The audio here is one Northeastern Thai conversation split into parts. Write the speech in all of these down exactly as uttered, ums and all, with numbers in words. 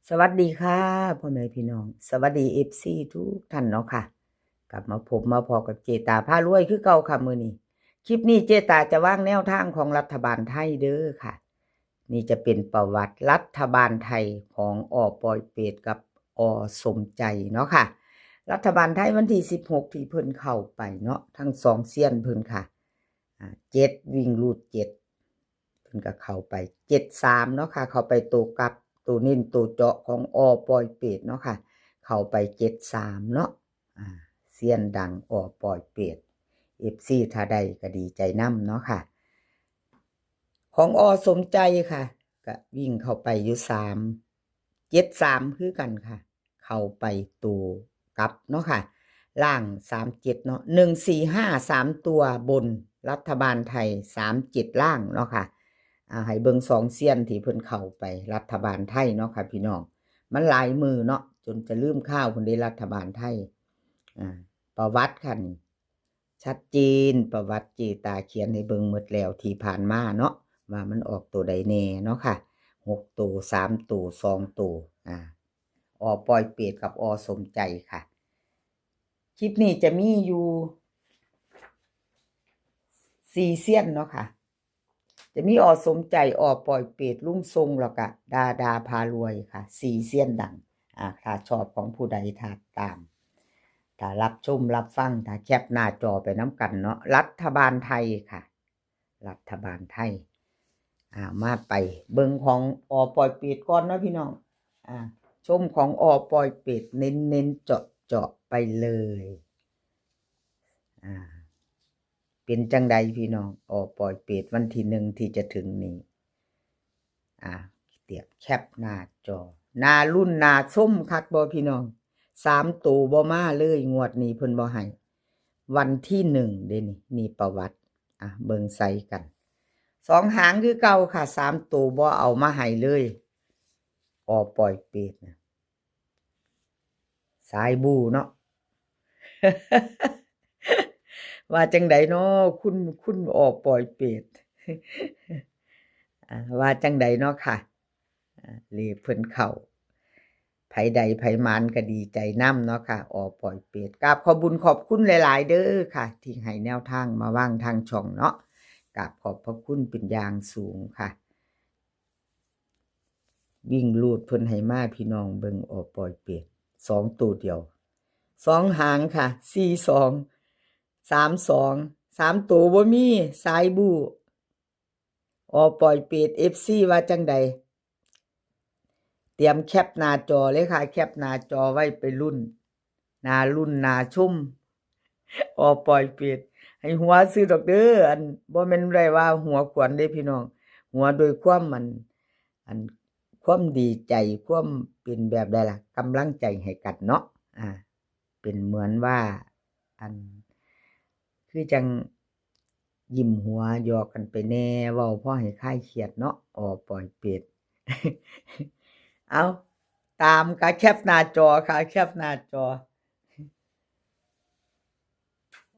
สวัสดีค่ะ พ่อแม่พี่น้อง สวัสดี เอฟซี ทุกท่านเนาะค่ะ กลับมาพบมาพ้อกับเจตาพารวยคือเก่าค่ะมื้อนี้ คลิปนี้เจตาจะวางแนวทางของรัฐบาลไทยเด้อค่ะ นี่จะเป็นประวัติรัฐบาลไทยของ อ.ปอยเปต กับ อ.สมใจเนาะค่ะ รัฐบาลไทยวันที่สิบหกที่เพิ่นเข้าไปเนาะ ทั้งสองเซียนเพิ่นค่ะ อ่า เจ็ด วิ่งรูดเจ็ด เพิ่นก็เข้าไป เจ็ดสาม เนาะค่ะ เข้าไปตัวกลับ ตัวเน้นตัวเจาะของ อ.ปอยเปต เนาะค่ะ เข้าไป เจ็ดสาม เนาะ อ่า เซียนดัง อ.ปอยเปต เอฟซี ถ้าได้ก็ดีใจนำเนาะค่ะ ของ อ.สมใจค่ะ ก็วิ่งเข้าไปอยู่สาม เจ็ดสาม คือกันค่ะ เข้าไปตัวกลับเนาะค่ะ ล่าง สามเจ็ด เนาะ หนึ่งสี่ห้า สามตัวบน รัฐบาลไทย สามเจ็ด ล่างเนาะค่ะ อ่า ให้เบิ่งสองเซียนที่เพิ่นเข้าไปรัฐบาลไทยเนาะค่ะพี่น้อง มันหลายมื้อเนาะ จนจะลืมข่าวพุ้นเด้ รัฐบาลไทย อ่า ประวัติค่ะนี่ ชัดเจน ประวัติเจตาเขียนให้เบิ่งหมดแล้วที่ผ่านมาเนาะ ว่ามันออกตัวใดแน่เนาะค่ะ หกตัว สามตัว สองตัว อ่า อ.ปอยเปต กับ อ.สมใจค่ะ คลิปนี้จะมีอยู่สี่เซียนเนาะค่ะ จะมี อ.สมใจ อ.ปอยเปต ลุงทรง แล้วก็ดาดาพารวยค่ะ สี่เซียนดัง อ่า ถ้าชอบของผู้ใดถ้าตาม ถ้ารับชมรับฟัง ถ้าแคปหน้าจอไปนำกันเนาะ รัฐบาลไทยค่ะ รัฐบาลไทย อ่า มาไปเบิ่งของ อ.ปอยเปต ก่อนเนาะพี่น้อง อ่า ชมของ อ.ปอยเปต เน้นๆเจาะๆไปเลย อ่า เป็นจั่งใดพี่น้อง อ.ปอยเปต วันที่หนึ่งที่จะถึงนี้ อ่า เตรียมแคปหน้าจอ น่าลุ้นน่าชมคักบ่พี่น้อง สามตัวบ่มาเลย งวดนี้เพิ่นบ่ให้ วันที่หนึ่งเด้นี่ นี่ประวัติ อ่ะ เบิ่งใส่กัน สองหางคือเก่าค่ะ สามตัวบ่เอามาให้เลย อ.ปอยเปต นะ สายบูเนาะ ว่าจั่งใดเนาะ คุณ คุณ อ.ปอยเปต อ่า ว่าจั่งใดเนาะค่ะ อ่า เลขเพิ่นเข้า ไผใดไผหมานก็ดีใจนำเนาะค่ะ อ.ปอยเปต กราบขอบบุญขอบคุณหลายๆเด้อค่ะ ที่ให้แนวทางมาวางทางช่องเนาะ กราบขอบพระคุณเป็นอย่างสูงค่ะ วิ่งรูดเพิ่นให้มาพี่น้องเบิ่ง อ.ปอยเปต สองตัวเดียว สองหางค่ะ สี่สอง สามสอง สามตัวบ่มี สายบู อ.ปอยเปต เอฟซี ว่าจั่งใด เตรียมแคปหน้าจอเลยค่ะ แคปหน้าจอไว้ไปลุ้น น่าลุ้นน่าชม อ.ปอยเปต ให้หัวซื่อดอกเด้อ อัน บ่แม่นได้ว่าหัวขวัญเด้พี่น้อง หัวโดยความมัน อัน ความดีใจ ความเป็นแบบใดล่ะ กำลังใจให้กันเนาะ อ่า เป็นเหมือนว่า อัน คือจั่งยิ้มหัวหยอกกันไปแน่ เว้าพอให้คลายเครียดเนาะ อ.ปอยเปต เอา ตามกะแคปหน้าจอค่ะ แคปหน้าจอ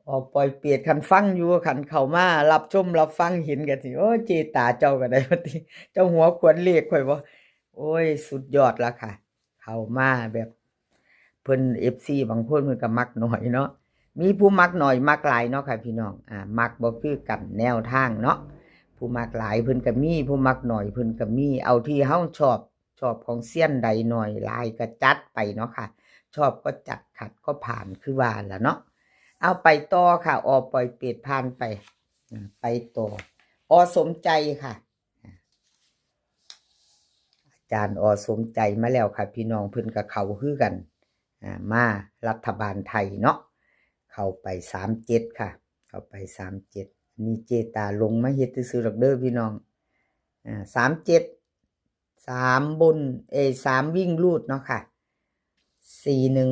อ.ปอยเปต คันฟังอยู่ คันเข้ามารับชมรับฟังเห็นก็สิ โอ้ย เจตาเจ้าก็ได้ว่าติ เจ้าหัวขวัญเลขข่อยบ่ โอ้ย สุดยอดละค่ะ เข้ามาแบบ เพิ่น เอฟซี บางคนเพิ่นก็มักน้อยเนาะ มีผู้มักน้อยมักหลายเนาะค่ะพี่น้อง อ่า มักบ่คือกันแนวทางเนาะ ผู้มักหลายเพิ่นก็มี ผู้มักน้อยเพิ่นก็มี เอาที่เฮาชอบ ชอบของเซียนใดน้อยหลายก็จัดไปเนาะค่ะ ชอบก็จัด ขัดก็ผ่าน คือว่าล่ะเนาะ เอาไปต่อค่ะ อ.ปอยเปต ผ่านไป อ่า ไปต่อ อ.สมใจค่ะ อาจารย์ อ.สมใจมาแล้วค่ะพี่น้อง เพิ่นก็เข้าคือกัน อ่า มารัฐบาลไทยเนาะ เข้าไป สามเจ็ด ค่ะ เข้าไป สามเจ็ด อันนี้เจตาลงมาเฮ็ดซื่อๆดอกเด้อพี่น้อง อ่า สามเจ็ด สามบน เอ้ย สามวิ่งรูดเนาะค่ะ สี่หนึ่ง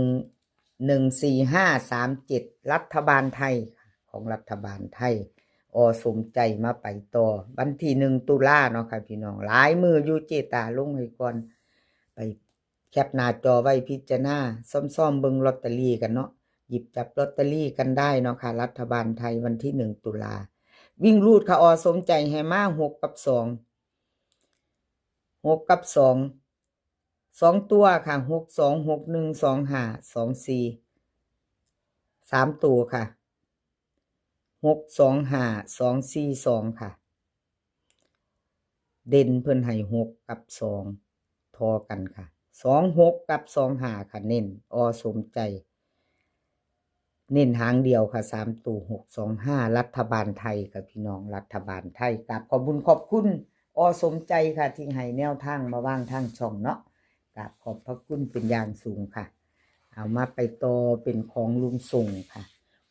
หนึ่งสี่ห้าสามเจ็ด รัฐบาลไทย ของรัฐบาลไทย อ.สมใจมาไปต่อ วันที่หนึ่งตุลาเนาะค่ะพี่น้อง หลายมื้ออยู่ เจตาลงให้ก่อน ไปแคปหน้าจอไว้พิจารณา ซ่อมๆเบิ่งลอตเตอรี่กันเนาะ หยิบจับลอตเตอรี่กันได้เนาะค่ะ รัฐบาลไทยวันที่หนึ่งตุลา วิ่งรูดค่ะ อ.สมใจให้มา หก กับ สอง หก กับ สอง สองตัวค่ะ หกสอง หกหนึ่ง สองห้า สองสี่ สามตัวค่ะ หกสองห้า สองสี่สอง ค่ะ เด่นเพิ่นให้หกกับสองทอกันค่ะ สองหกกับสองห้าค่ะ เน้น อ.สมใจ เน้นหางเดียวค่ะ สามตัว หกสองห้า รัฐบาลไทยค่ะพี่น้อง รัฐบาลไทย กราบขอบบุญขอบคุณ อ.สมใจค่ะ ที่ให้แนวทางมาวางทางช่องเนาะ กราบขอบพระคุณเป็นอย่างสูงค่ะ เอามาไปต่อเป็นของลุงทรงค่ะ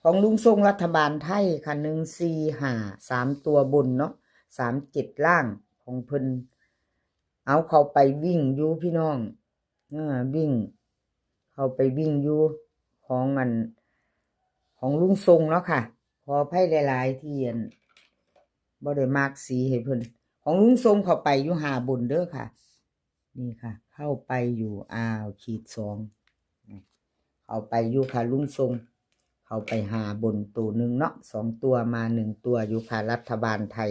ของลุงทรงรัฐบาลไทยค่ะ หนึ่งสี่ห้า สามตัวบนเนาะ สามเจ็ด ล่างของเพิ่น เอาเข้าไปวิ่งอยู่พี่น้อง เออ วิ่ง เข้าไปวิ่งอยู่ของอัน ของลุงทรงเนาะค่ะ ขออภัยหลายๆ ที่อัน บ่ได้มาร์กสีให้เพิ่น ของลุงทรงเข้าไปอยู่ห้าบนเด้อค่ะ นี่ค่ะ เข้าไปอยู่ อ้าว ขีดสอง เข้าไปอยู่ค่ะลุงทรง เข้าไปห้าบนตัวหนึ่งเนาะ สองตัวมาหนึ่งตัวอยู่ค่ะ รัฐบาลไทย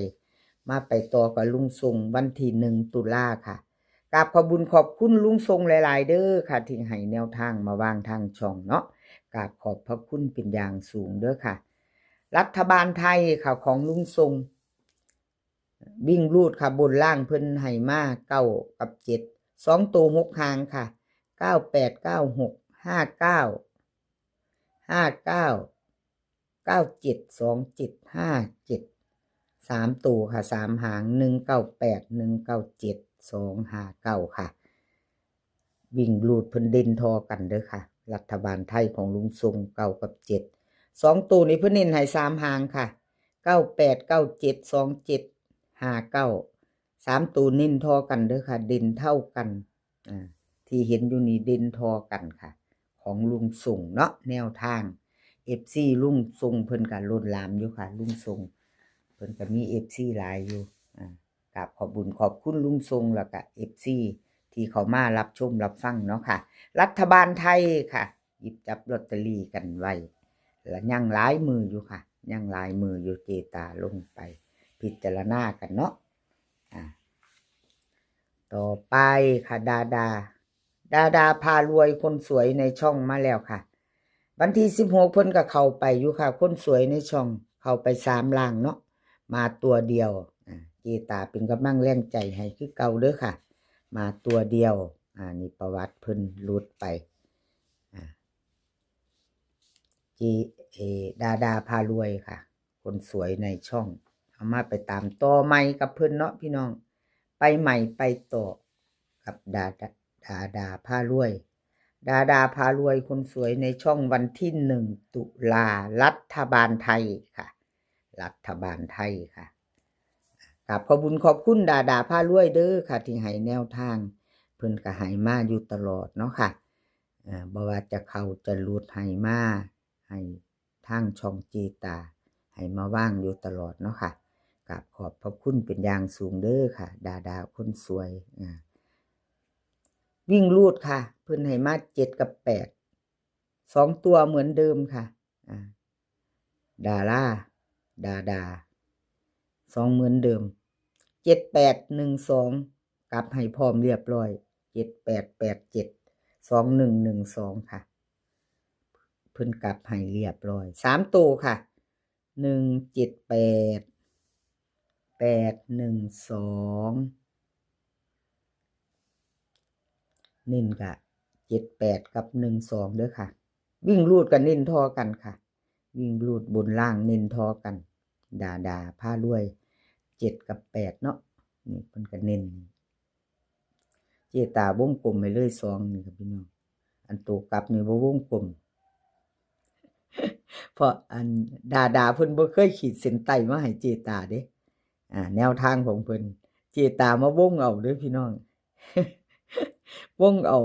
มาไปต่อกับลุงทรงวันที่หนึ่งตุลาค่ะ กราบขอบบุญขอบคุณลุงทรงหลายๆ เด้อค่ะ ที่ให้แนวทางมาวางทางช่องเนาะ กราบขอบพระคุณเป็นอย่างสูงเด้อค่ะ รัฐบาลไทยค่ะ ของลุงทรง วิ่งรูดค่ะ บนล่างเพิ่นให้มา เก้ากับเจ็ด สองตัวหกหางค่ะ เก้าแปด เก้าหก ห้าเก้า ห้าเก้า เก้าเจ็ด สองเจ็ด ห้าเจ็ด สามตัวค่ะ สามหาง หนึ่งเก้าแปด หนึ่งเก้าเจ็ด สองห้าเก้า ค่ะ วิ่งรูดเพิ่นเด่นทอกันเด้อค่ะ รัฐบาลไทยของลุงทรง เก้ากับเจ็ด สองตัวนี้เพิ่นเน้นให้สามหางค่ะ เก้าแปด เก้าเจ็ด สองเจ็ด ห้าเก้า สามตัวเน้นทอกันเด้อค่ะ เด่นเท่ากัน อ่า ที่เห็นอยู่นี่เด่นทอกันค่ะ ของลุงทรงเนาะ แนวทาง เอฟซี ลุงทรงเพิ่นก็ล้นหลามอยู่ค่ะ ลุงทรงเพิ่นก็มี เอฟซี หลายอยู่ อ่า กราบขอบบุญขอบคุณลุงทรงแล้วก็ เอฟซี ที่เข้ามารับชมรับฟังเนาะค่ะ รัฐบาลไทยค่ะ หยิบจับลอตเตอรี่กันไว้ และยังหลายมืออยู่ค่ะ ยังหลายมืออยู่ เจตาลงไปพิจารณากันเนาะ อ่า ต่อไปค่ะ ดาดา ดาดาพารวยคนสวยในช่องมาแล้วค่ะ วันที่สิบหกเพิ่นก็เข้าไปอยู่ค่ะ คนสวยในช่อง เข้าไปสามล่างเนาะ มาตัวเดียว อ่า เจตาเป็นกำลังแรงใจให้คือเก่าเด้อค่ะ มาตัวเดียว อ่า นี่ประวัติเพิ่นหลุดไป อ่า เจ เอ ดาดาพารวยค่ะ คนสวยในช่อง เอามาไปตามต่อใหม่กับเพิ่นเนาะพี่น้อง ไปใหม่ไปต่อกับดาดา ดาดาพารวย ดาดาพารวยคนสวยในช่องวันที่หนึ่งตุลา รัฐบาลไทยค่ะ รัฐบาลไทยค่ะ กราบขอบบุญขอบคุณดาดาพารวยเด้อค่ะ ที่ให้แนวทาง เพิ่นก็ให้มาอยู่ตลอดเนาะค่ะ อ่า บ่ว่าจะเข้าจะหลุดให้มา ให้ทางช่องเจตา ให้มาวางอยู่ตลอดเนาะค่ะ กราบขอบพระคุณเป็นอย่างสูงเด้อค่ะ ดาดาคนสวย อ่า วิ่งรูดค่ะ เพิ่นให้มาเจ็ดกับแปด สองตัวเหมือนเดิมค่ะ อ่า ดารา ดาดา สองเหมือนเดิม เจ็ดแปดหนึ่งสอง กลับให้พร้อมเรียบร้อย เจ็ดแปดแปดเจ็ด สองหนึ่งหนึ่งสอง ค่ะ เพิ่นกลับให้เรียบร้อย สามตัวค่ะ หนึ่งเจ็ดแปด แปดหนึ่งสอง เน้นกะ เจ็ดแปด กับ หนึ่งสอง เด้อค่ะ วิ่งรูดกับเน้นทอกันค่ะ วิ่งรูดบนล่างเน้นทอกัน ดาดาพารวย เจ็ดกับแปด เนาะ นี่เพิ่นก็เน้น เจตาวงกลมไปเลย สอง นี่ครับพี่น้อง อันตัวกลับนี่บ่วงกลม เพราะอันดาดาเพิ่นบ่เคยขีดเส้นใต้มาให้เจตาเด้ อ่า แนวทางของเพิ่น เจตามาวงเอาเด้อพี่น้อง วงเอา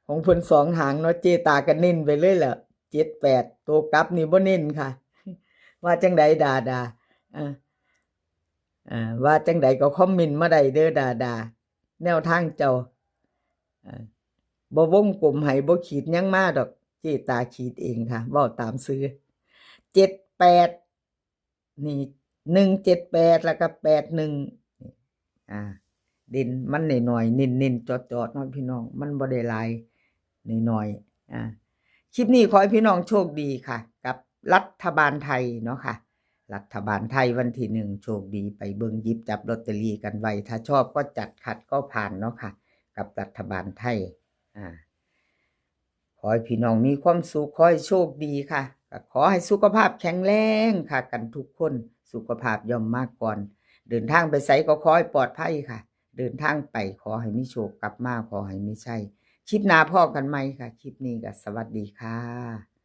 ของเพิ่นสองหางเนาะ เจตาก็เน้นไปเลยแหละ เจ็ดแปด ตัวกลับนี่บ่เน้นค่ะ ว่าจังใดดาดา อ่า อ่า ว่าจังใดก็คอมเมนต์มาได้เด้อดาดา แนวทางเจ้า อ่า บ่วงกลมให้ บ่ขีดหยังมาดอก เจตาขีดเองค่ะ เว้าตามซื่อ เจ็ดแปด นี่ หนึ่งเจ็ดแปด แล้วก็ แปดหนึ่ง อ่า เด่นมันน้อยๆ เน้นๆ จอดๆ เนาะพี่น้อง มันบ่ได้หลาย น้อยๆ อ่า คลิปนี้ขอให้พี่น้องโชคดีค่ะ กับรัฐบาลไทยเนาะค่ะ รัฐบาลไทยวันที่หนึ่ง โชคดีไปเบิ่งหยิบจับลอตเตอรี่กันไว้ ถ้าชอบก็จัด ขัดก็ผ่านเนาะค่ะ กับรัฐบาลไทย อ่า ขอให้พี่น้องมีความสุข ขอให้โชคดีค่ะ ก็ขอให้สุขภาพแข็งแรงค่ะ กันทุกคน สุขภาพย่อมมาก่อน เดินทางไปไสก็ขอให้ปลอดภัยค่ะ เดินทางไปขอให้มีโชค กลับมาขอให้มีชัย คลิปหน้าพ้อกันใหม่ค่ะ คลิปนี้ก็สวัสดีค่ะ